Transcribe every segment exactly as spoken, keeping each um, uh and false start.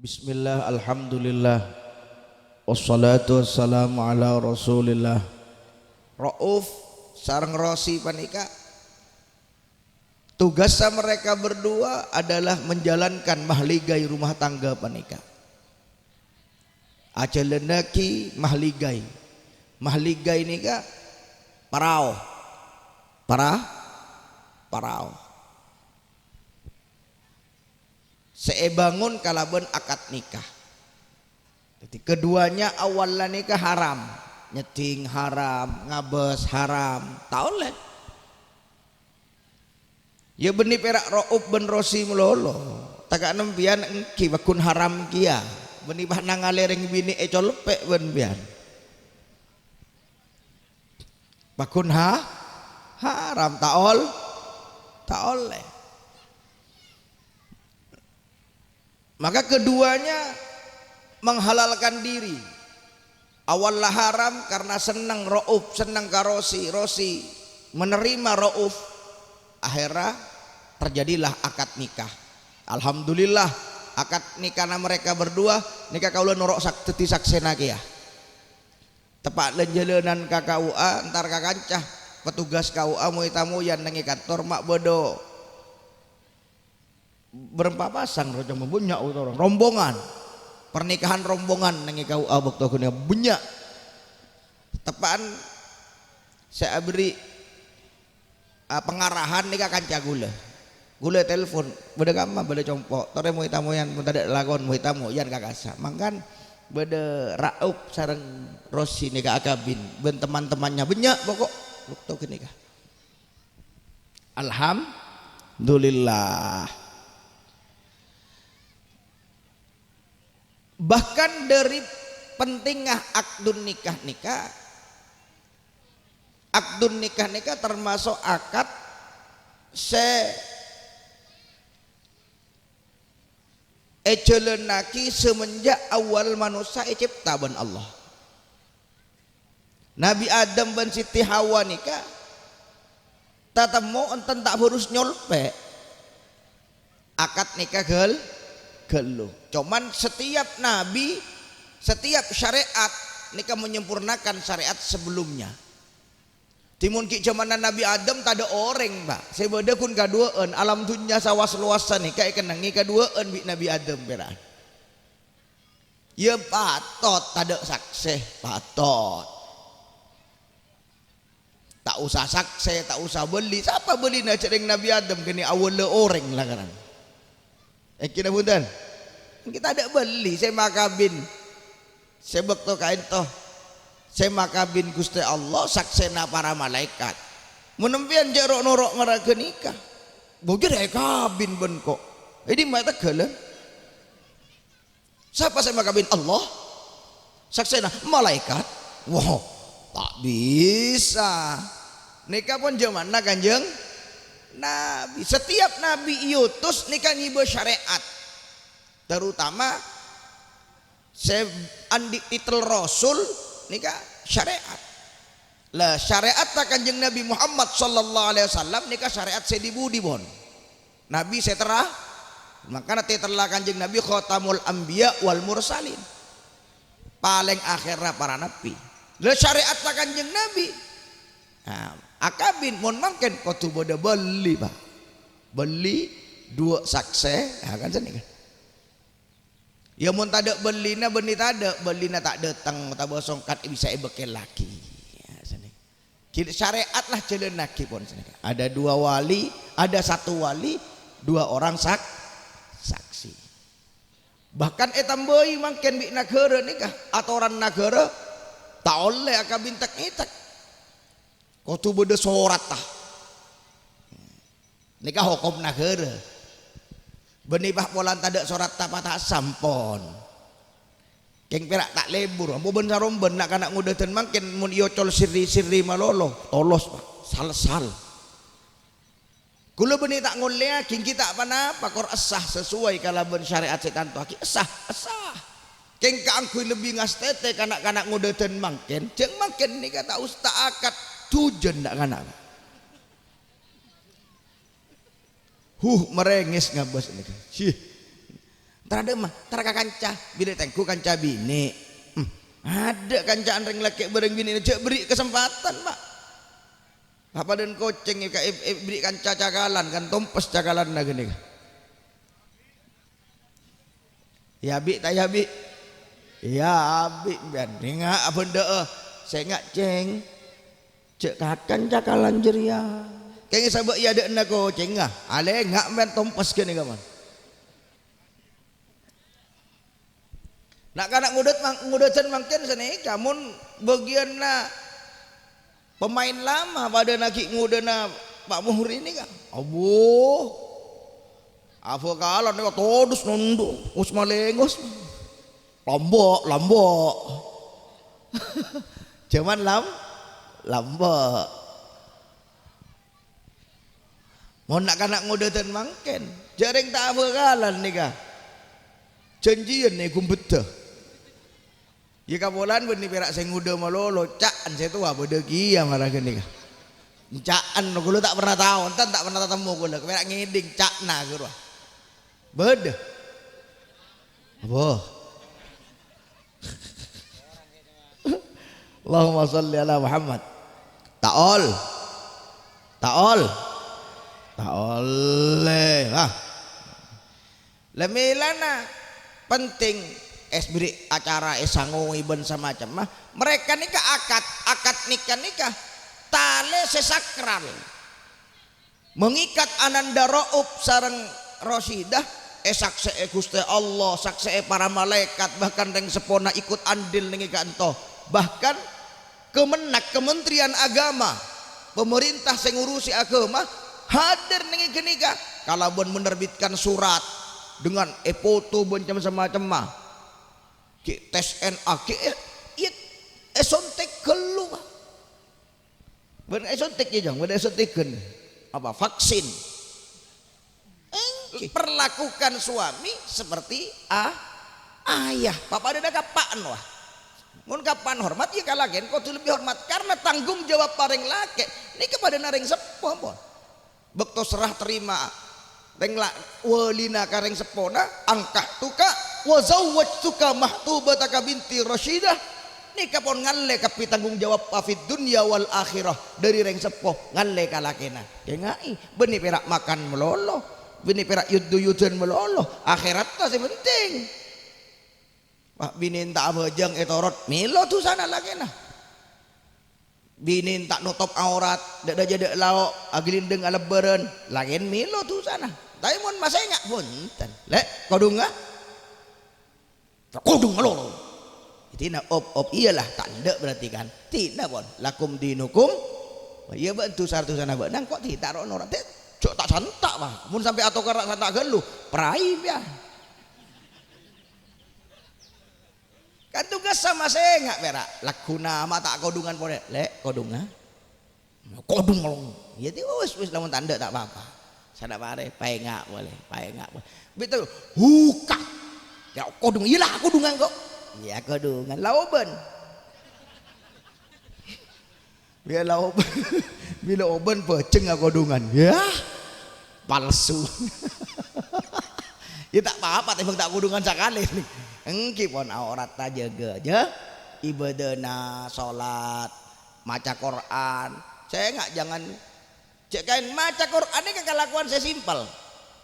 Bismillah, alhamdulillah. Wassalatu wassalamu ala Rasulillah. Rauf sareng Rosi panèka, tugasnya mereka berdua adalah menjalankan mahligai rumah tangga panèka. Ajhâlânnaghi mahligai. Mahligai nèka parao. Para-, parao. Sè èbângon kalabân akad nikah. Jadi, keduanya awwalla nèka haram. Nyeddhing haram, ngabâs haram. Ta' ollè. Iyâ, bânnè pèra' Rauf bân Rosi malolo. Taka'a empèyan èngghi paggun haram kèya. Bânnè pas nangalè rèng binè' ècolpè' bân empèyan. Paggun ha-, haram, ta' ol-, ta' ollè. Maka keduanya menghalalkan diri. Awwalla haram karena senneng Rauf, senneng ka Rosi, Rosi menerima Rauf. Akhirnya terjadilah akad nikah. Alhamdulillah, akad nikahna mereka berdua, nèka kaulâ noro' sak-, dhâddhi saksèna kèya. Teppa' lan-jhâlânan ka K U A, entar ka kanca petugas K U A, moy-tamoyan neng è kantor, ma' bâdâ bârâmpa pasang, ro, coma bânnya' otoran. Rombongan. Pernikahan rombongan neng è K U A bâkto ghânèka bânnya'. Teppa'an sè aberri', ah, pangarahan nèka kanca ghulâ. Ghulâ telpon, "Bâdâ kamma, bâdâ compo'. Torè moy-tamoyan, mon tadâ' lakon moy-tamoyan ka kassa'." Mangkana bâdâ Rauf sareng Rosi nèka akabin bân teman-temannya bânnya' poko' bâkto ghânèka. Alhamdulillah. Bahkan dhâri pentingnga akdun nikah nèka, akdun nikah nèka termasuk akad sè èjhâlânnaghi semenjak awal manossa ècèpta bân Allah. Nabi Adam bân Siti Hawa nèka tatemmo enten ta' bhârus nyolpè'. Akad nèka ghâl-, ghâllu. Coman setiap nabi, setiap syariat nèka menyempurnakan syariat sebelumnya. Dhimon ghi' jhâmanna Nabi Adam tadâ' orèng, Pak. Sè bâdâ ghun kaduwâ'ân, alam dhunnya sawas-lowassa nèka èkennengngè kaduwâ'ân bi' Nabi Adam pèra'. Iyâ, patot tadâ' saksè, patot. Ta' osa saksè, ta' osa bâli. Sapa bâlina jhâreng Nabi Adam ghânèka awwâllâ orèng lakaran? Èngghi napa bhunten? Èngghi tadâ' bâli sè makabin. Sè bâkto ka'ènto, sè makabin Ghustè Allah, saksèna para malaèkat. Mon empèyan jhâ' ro'-noro' mara ghânèka, bhujur èkabin bân ko'. È dimma tèghâlân? Sapa sè makabin? Allah. Saksèna malaèkat? Wah, ta' bisa. Nèka pon jhâmanna Kanjeng Nabi. Setiap nabi èotos nèka ngibâ syariat. Terutama sè andi' titel rasul nèka syariat. Lah, syariatta Kanjeng Nabi Muhammad sallallahu alaihi wasallam nèka syariat sè dhi-budhi, pon. Nabi sè terra-, mangkana titella Kanjeng Nabi Khatamul Anbiya wal Mursalin. Palèng akhèrra para nabbhi. Lah, syariatta Kanjeng Nabi. Nah, akabin mon mangkèn kodhu bâdâ bâli, Pak. Bâli, duwâ' saksè, ya kan sanèka. Ya, mon tadâ' bâlina, bânnè tadâ', bâlina ta' dâteng, otabâ songkat bisa èbâkkèlaghi. Ya, sanèka. Ghi-, syariat la jhâlânnaghi pon sanèka. Ada dua wali, ada satu wali, dua orang sak-, saksi. Bahkan ètambâi mangkèn bi' naghârâ nèka, atoran naghârâ ta' ollè akabin tek-ngètek. Kodhu bâdâ soratta. Nèka hokom naghârâ. Bânnè pas polana tadâ' soratta pata' sampon. Kèng pèra' ta' lebur, ambu bân-sarombân na'-kana' ngodâdhân mangkèn mon èocol sirri-sirri malolo, tolos, Pak, sal-sal. Kaulâ bânnè ta' ngollèyaghi, èngghi ta' ponapa, kor essa sesuai kalabân syariat sè ètantoaghi. Essa, essa. Kèng kaangghuy lebbi ngastètè ka na'-kana' ngodâdhân mangkèn, jhâng mangkèn nèka ta' us-, ta' akad jhujhân na'-kana'. Huh, marèngès ngabâs nèka. Sih. Tara dâ'emma, tara ka kanca, bilâ tèngghu kanca binè'. Hmm, adâ' kanca'an rèng lakè' bâreng binèna, jhâ' bherri' kasempadhân, Pa'. Apa dân kocèng ka è-, è-, bherri' kanca cakalan, kan tompes cakalanna ghânèka. Yâ, Bi', ta' yâ, Bi'? Yâ, Bi', bân nènga' abândhâ'â. Sènga', Cèng. Jhâ' kakan cakalan jârèya. Kèngèng sabâ' è adâ'na kocèngnga. Alènga' bân tompes ghânèka, mon. Na'-kana' ngodât mang-, ngodâdhân mangkèn sanèka, mon bâgiyânna pemain lama padâna ghi' ngodâna Pa' Muhri nèka. Abbhu. Abhâkalan nèka todus nondhu, us malèngos. Lambâ', lambâ'. Jhâman lam-, lambâ'. Mon na'-kana' ngodâdhân mangkèn, jhâ' rèng ta' abhâkalan nèka. Jhânjhiyân è ghumbhâddhâ. Yâ, kabulâna bânnè pèra' sè ngodâ malolo, ca'na sè towa bâdâ kèya mara ghânèka. Ca'na, kaulâ ta' pernah tao, enten ta' pernah tatemmo kaulâ, pèra' ngèdhing ca'na ghâruwa. Bâdâ. Apa? Allahumma shalli ala Muhammad. Ta'ol. Ta'ol. Ta'ollè. Wah. La mèlana penting, è bherri' acara èsangoè bân samacemma. Mereka nèka akad, akad nikah nèka talè sè sakral. Mengikat Ananda Rauf sareng Rasyidah, èsaksè'è Ghustè Allah, saksè'è para malaèkat, bahkan rèng seppona ikut andil nèng è ka'ento. Bahkan Kemenag, Kementerian Agama, pemerintah sè ngurusè agama, hadir nèng è ghânèka kalabân menerbitkan surat dengan èpoto bân cem-, samacemma. Ghi' tes D N A, ghi' è-, iyâ, èsontèk ghâllu, Pak. Bân èsontèk, yâ, Jang, bân èsontèghân. Apa? Vaksin. Èngghi. Perlakukan suami seperti a-, ayah. Papadâna ka eppa'na, wah. Mon ka eppa'na hormat, yâ ka lakèna kodhu lebbi hormat. Karena tanggung jawab parèng lakè' nèka padâna rèng seppo, ampon. Bâkto serah terima rèng la-, wâlina ka rèng seppona, "Ankahtuka wa zawwajtuka mahtubataka binti Rasyidah." Nèka pon ngallè kabbhi tanggung jawab fid dunya wal akhirah dhâri rèng seppo ngallè ka lakèna. Kènga'è, bânnè pèra' makan malolo, bânnè pèra' yud-duyudan malolo, akhèratta sè penting. Wah, binèna ta' abhâjâng ètorot, mèlo dusana lakèna. Binèna ta' notop aurat, dâ'-, dâ'-, jâ-, dâ' lao', aghâlindhâng alebbârân, lakèna mèlo dusana. Tapè mon masènga', bhunten. Lè', kodhungnga? Kodhung malolo. Dinah op-op, iyalah, ta' endâ' berarti kan. Dinah pon, lakum dinukum. Iyâ bâ'na dusa-dusana bâ'na, engko' dita' ro'-noro'. Dâ', jhâ' ta' santa', Pak. Mon sampè' atokar ta' santa' ghâllu, prai, ya. Kan tugas sama sènga' pèra'. Lagghuna ma' ta' kodhungan polè. Lè', kodhunga? Kodhung, kodhung. Ya, ti-, wis, wis, lamon ta' endâ' ta' pa-apa. Sana' pare, paènga' polè, paènga' polè. Bit-, hukak. Ya, kodhung. Iyalah, kodhungan kok. Ya, kodhungan. La obân. Bilâ ob-, bilâ obân bhâjheng akodhungan. Yah, palsu. Ya ta' pa-apa, tèmbhâng ta' kodhungan sakalè. Èngghi pon aoratta jâgâ, jâ. Ibâdâna, solat, maca Qur'an. Sènga' jangan, jhâ' kaèn maca Qur'an nèka kalakowan sè simpel.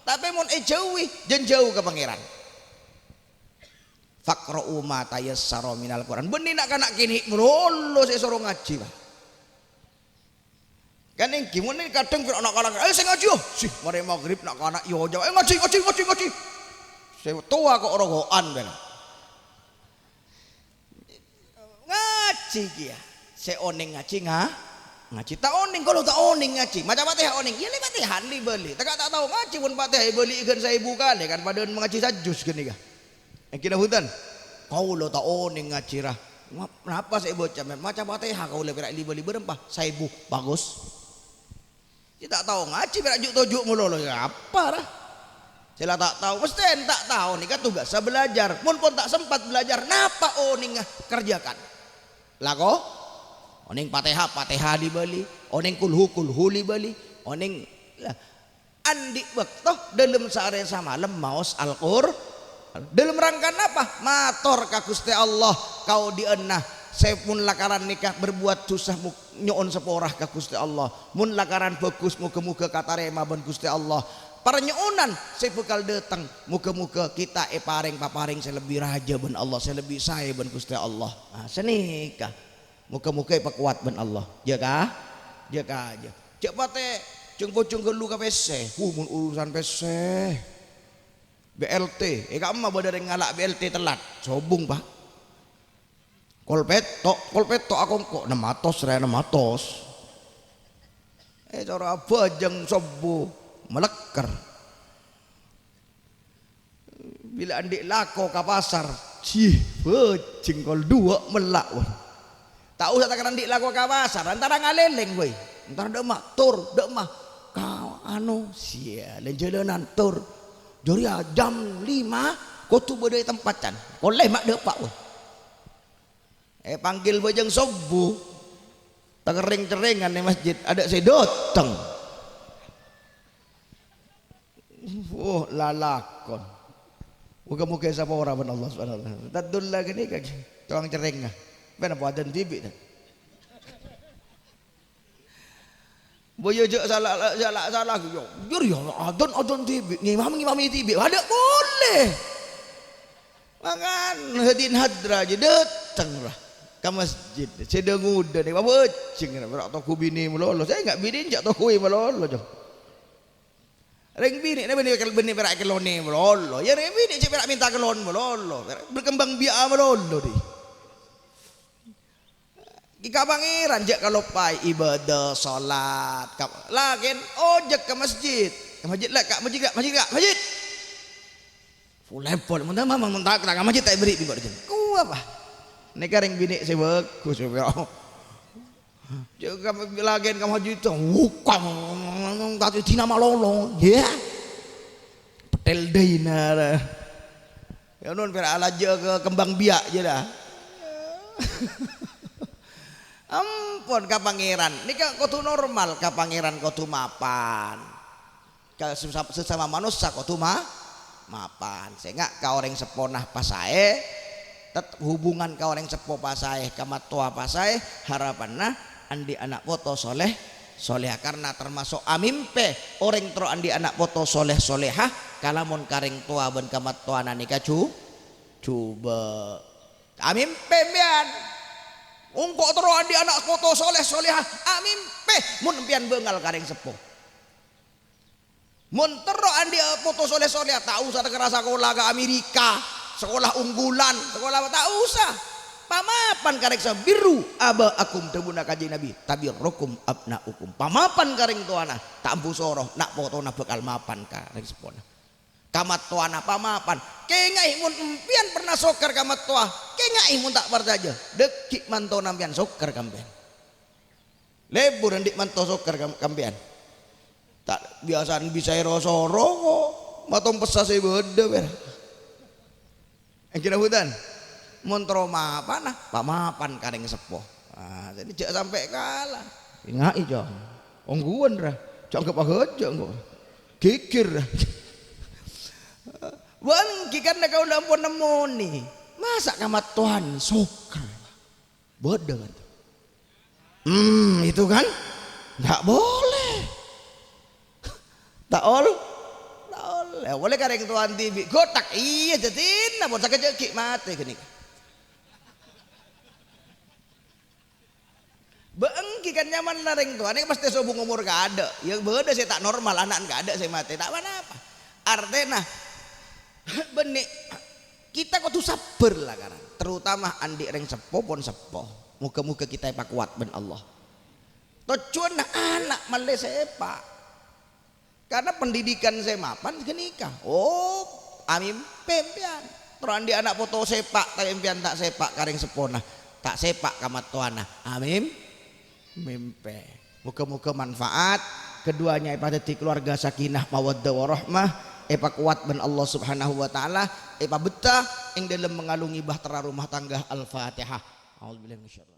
Tapè mon èjhâuwi, jân jhâu ka Pangèran. "Faqra'u ma tayassara minal Qur'an." Bânnè na'-kana' kènè' malolo sè èsoro ngajhi, Pak. Kan èngghi, mon kadhâng pèra' na'-kana' kan, "Ayo sè ngajhi, yo." Sih, marè maghrib na'-kana' yo, "Ayo ngajhi, ngajhi, ngajhi, ngajhi." Sè towa kok roko'an, bel. Ngajhi kèya. Sè onèng ngajhi nga-, ngajhi. Ta' onèng, kaulâ ta' onèng ngajhi. Maca Fatihah onèng. Iyâ, lè Fatihah li-bâli. Ta' ka ta' tao ngajhi, mon Fatihah èbâli'i ghân saèbu kalè, kan padâ'ân mangajhi sajjus ghânèka. Èngghi napa bhunten? Kaulâ ta' onèng ngajhi, ra. Ma-, napa sè èbâca, mè'? Maca Fatihah kaulâ pèra' li-bâli bârâmpa? Saèbu. Bagus. Sè ta' tao ngajhi pèra' ju'-toju' malolo, ya apa, ra? Sè la ta' tao, mestè ta' tao, nèka tugassa belajar. Mon pon ta' sempat belajar, napa onèngnga? Kerjakan. Lako, onèng Fatihah, Fatihah li-bâli, onèng kulhu, kulhu li-bâli, onèng, la, andi' bâkto dâlem saarè samalem maos Al-Qur-, Dâlem rangka napa? Mator ka Ghustè Allah kaodi'ânna. Sè mon lakaran nèka berbuat dhusa, mu-, nyo'on sapora ka Ghustè Allah. Mon lakaran bhâghus, moghâ-moghâ katarèma bân Ghustè Allah. Parnyo'onan sè bhâkal dâteng, moghâ-moghâ kita èparèng paparèng sè lebbi rajâ bân Allah, sè lebbi saè bân Ghustè Allah. Nah, sanèka. Moghâ-moghâ èpakowat bân Allah. Jâ ka? Jâ ka, jâ. Jâ' patè jhâng-bhâjhâng ghâllu ka pèssè. Huh, mon urusan pèssè. B L T. È ka'emma bâdâ rèng ngala' B L T tellat. Sobung, Pak. Kol pètto', kol pètto' akongko'. Nem atos, rè, nem atos. Eh, cara abhâjâng sobbhu. Malekker. Bilâ andi' lako ka pasar, jih, bhâjheng kol duwâ' mella', wah. Ta' osa ta' kèra andi' lako ka pasar, entara ngalèlèng, wèh. Entara dâ' emma' tor, dâ' emma' ka, anu, siya, lèn-jhâlânan tor. Jârèya jam lima, kodhu bâdâ è tempat, can. Kol lèma' dâpa', wèh. Èpanggil bhâjâng sobbhu, takerrèng-cerrèngan è masjid, adâ' sè dâteng. Oh, lalakon. Moghâ-moghâ èsapora bân Allah Subhanahu wa Ta'ala. Tadulla ghânèka, toang cerrèngnga. Bân apa adzan dhibi', ta'? Boyo jâ' sala, sala, sala, yo. Jur, yo, adzan, adzan dhibi'. Ngimam, ngimami dhibi'. Adâ' polè. Mangkana hadirin hadrat jâ' dâteng, ra, ka masjid. Sè dâ-ngodâ nè, pabhâjheng, ra, pèra' toghu binè malolo. Sè enga' binè jâ' toghuwi malolo, jâ. Rèng binè' nè bânnè, bânnè pèra' èkellonè malolo. Ya, rèng binè' cè' pèra' mènta kellon malolo. Pèra' berkembang biak malolo, dhi. Ka Pangèran jâ' kaloppaè ibadah, salat. Ka-, lakèn ojek ka masjid. Ka masjid, la, ka masjid, ka masjid, ka masjid. Pole-pole, mon ta-, mon ta-, ta-, ka masjid ta' èberri' bi' kok, dhi. Ku apa? Nèka rèng binè' sè bhâghus, ya. Cè' ka-, lakèn ka masjid, wukang, tadina malolo, ya. Petel daina, ra. Ya, nun, pèra' alajâ ka kembang biak, jâ, ra. Ampon, ka Pangèran. Nèka kodhu normal, ka Pangèran kodhu mapan. Ka sesa-, sesama manossa kodhu ma-, mapan. Sènga' ka orèng seppona pasaè, tet-, hubungan ka orèng seppo pasaè, ka mattowa pasaè, harapanna andi' ana' poto soleh, soleha. Karna termasuk amimpè orèng terro andi' ana' poto soleh, soleha, kalamon ka rèng towa bân ka mattowana nèka ju-, jhubâ'. Amimpè empèyan. Engko' terro andi' ana' poto soleh, soleha, amimpè mon empèyan bângal ka rèng seppo. Mon terro andi' poto soleh-soleha, ta' osa ta' kèra sakola ka Amerika, sakola unggulan, sakola, ta' osa. Pamapan ka rèng sa-, "Birru aba'akum," dhâbuna Kanjeng Nabi, "tabirrukum abna'ukum." Pamapan ka rèng towana, ta' ambu soro, na' potona bhâkal mapan ka rèng seppona. Ka mattowana pamapan. Kèngaè mon empèyan pernah sokkar ka mattowa, kèngaè mon ta' parcajâ. Dhâggi' mantona empèyan sokkar ka empèyan. Lebur andi' manto sokkar kam-, kampèyan. Ta' biyasana bisa èro-soro ko', matompessa sè bâdâ, pèra'. Èngghi napa bhunten? Mon terro mapana, pamapan ka rèng seppo. Ah, jadi jhâ' sampè' kala. Èngaè, Cong. Ongghuwân, ra. Jhâ' anggep ahâjâ, engko'. Ghighir, ra. Bân, ghi' karna kaulâ ampon nemmonè. Masa' kamattowan sokkar? Bâdâ kan? Hmm, itu kan? Nggak boleh. Ta' ol-, ta' ollè. Ollè ka rèng towana dhibi'. Gotak. Iyâ, dhâddhina pon sakejjhâ' ghi' matè ghânèka. Bâ' èngghi kan nyamana rèng towa nèka mastè sobung omor kaadâ'. Yâ bâdâ sè ta' normal, ana'na kaadâ' sè matè. Ta' pa-napa. Artèna, bânnè Kita kodhu sabbhâr lakaran, terutama andi' rèng seppo pon seppo. Moghâ-moghâ kita èpakowat bân Allah. Tojjhuwânna ana' mellè sepa'. Karna pendidikan sè mapan ghânèka. Oh, amimpè empèyan. Terro andi' ana' poto sepa', tapè empèyan ta' sepa' ka rèng seppona, ta' sepa' ka mattowana. Amim-, Mimpè. Moghâ-moghâ manfaat. Keduanya èpadhâddhi keluarga sakinah, mawaddah, warahmah, èpakowat bân Allah Subhanahu wa Ta'ala, èpabetta ing dâlem mengalungi bahtera rumah tangga. Al-Fatihah. A'udzubillahi minasyaitonir